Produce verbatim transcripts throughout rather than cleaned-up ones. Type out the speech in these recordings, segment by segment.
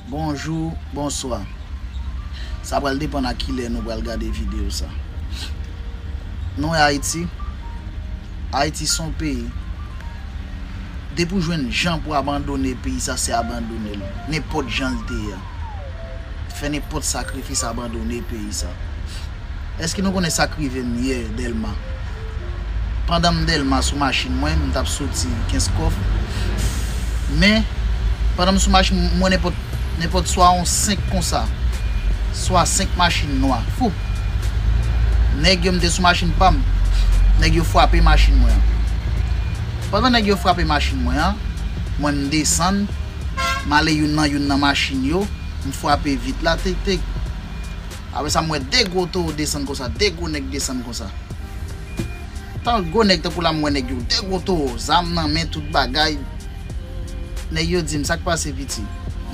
Bonjou, bonswa. Sa pral depann a kilè nou pral gade videyo sa. Nou wè Ayiti? Ayiti se yon peyi. Depi w jwenn jan pou abandone peyi sa, se abandone l. Nenpòt jan l te ye a. Fè nenpòt sakrifis, abandone peyi sa. Èske nou konnen sa k rive m yè Dèlma? Pandan m Dèlma sou machin mwen, m t ap soti Kenskòf. Men, pandan m sou machin, m wè nenpòt, nenpòt swa yon senk konsa, swa senk machin nwa. Foup! Nèg yo, m te sou machin pa m, nèg yo frape machin mwen an. Pandan nèg yo frape machin mwen an, mwen m desann, m ale youn nan youn nan machin yo, m frape vit la, tek, tek. Apre sa, m wè de gwo towo desann konsa, de gwo nèg desann konsa. Tan gwo nèg tankou la, m wè nèg yo, de gwo towo, zam nan men, tout bagay. Nèg yo di m, "Sa k pase, piti?"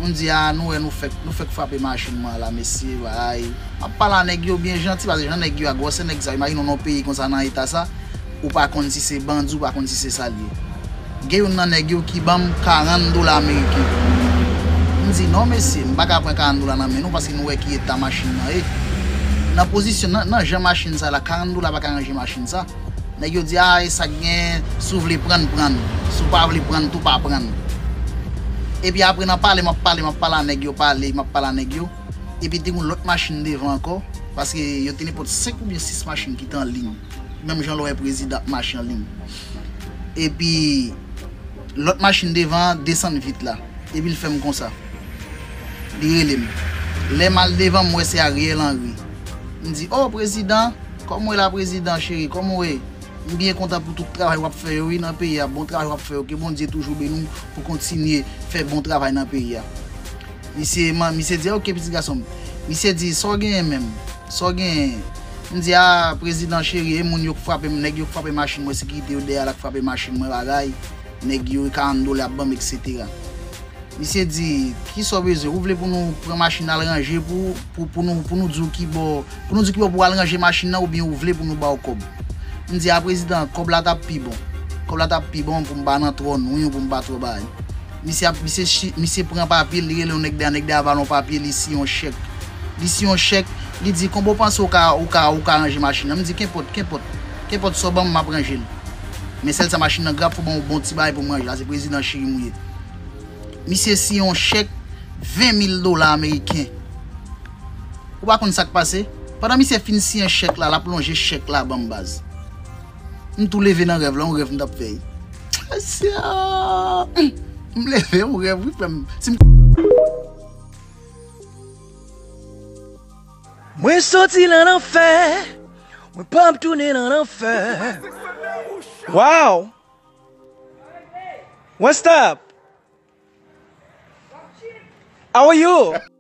M di, "A, nou wè, nou fèk, nou fèk frape machin mwen an la, mesye, bay." M ap pale a nèg yo byen janti, paske jan nèg yo a, gwosè nèg sa, imajine w nan yon peyi konsa, nan eta sa, ou pa konn si se bandi, ou pa konn si se sa l ye. Gen youn nan nèg yo ki ban m karant dola ameriken. M di, "Non, mesye, m pa ka pran karant dola nan men nou, paske nou wè ki eta machin nan ye." Nan pozisyon, nan, nan jan machin sa la, karant dola pa ka ranje machin sa. Nèg yo di, "A, e sa k gen, si w vle prann, prann. Si w pa vle prann tou, pa prann." Epi apre, nan pale, m ap pale, m ap pale a nèg yo, pale, m ap pale a nèg yo. Epi te gen yon lòt machin devan ankò, paske yo te nenpòt senk oubyen sis machin ki te an liy. Menm jan lè w wè prezidan ap mache an liy. Epi, lòt machin devan an desann vit la. Epi l fè m konsa. Li rele m. Lè m al devan, m wè se Ariel Henry. M di, "O, prezidan, kòman w ye la, prezidan cheri? Kòman w ye? M byen kontan pou tout travay w ap fè yo, wi, nan peyi a. Bon travay w ap fè yo. Ke Bondye toujou beni w pou kontinye fè bon travay nan peyi a." Misye, man, misye di, "Ok, pitit gason m." Misye di, "Sa w genyen menm? Sa w genyen?" M di, "A, prezidan cheri, e moun yo k frape m, nèg yo k frape machin mwen, sekirite yo dèyè la k frape machin mwen, bagay. Nèg yo, karant dola y ap ban m, etsetera." Misye di, "Kisa w bezwen? Ou vle pou nou pran machin al ranje pou, pou, pou nou, pou nou di w ki bò, pou nou di w ki bò pou w al ranje machin nan oubyen ou vle pou nou ba w kòb?" M di, "A, prezidan, kòb la t ap pi bon. Kòb la t ap pi bon pou m pa nan twò nwi, pou m pa twò bay." Misye ap, misye chi-, misye pran papye l, li rele yon nèg dèyè, nèg dèyè a ba l yon papye, li siyen yon chèk. Li siyen yon chèk, li di, "Konbyen w panse w ka, w ka, w ka ranje machin nan?" M di, "Kenpòt, kenpòt, kenpòt sa w ban m, m ap ranje l. Men sèl sa, machin nan grav, fò w ban m yon bon ti bagay pou m ranje l. A se prezidan cheri m ou ye." Misye siyen yon chèk ven mil dola ameriken. Ou pa konn sa k pase? Pandan misye fin siyen chèk la, l ap lonje chèk la ban m, baz. M tou leve nan rèv la, yon rèv m t ap fè. Asya! M leve, yon rèv, wi, frè m. Si m Mwen soti nan lanfè, mwen p ap tounen nan lanfè. Wow! What's up? How are you?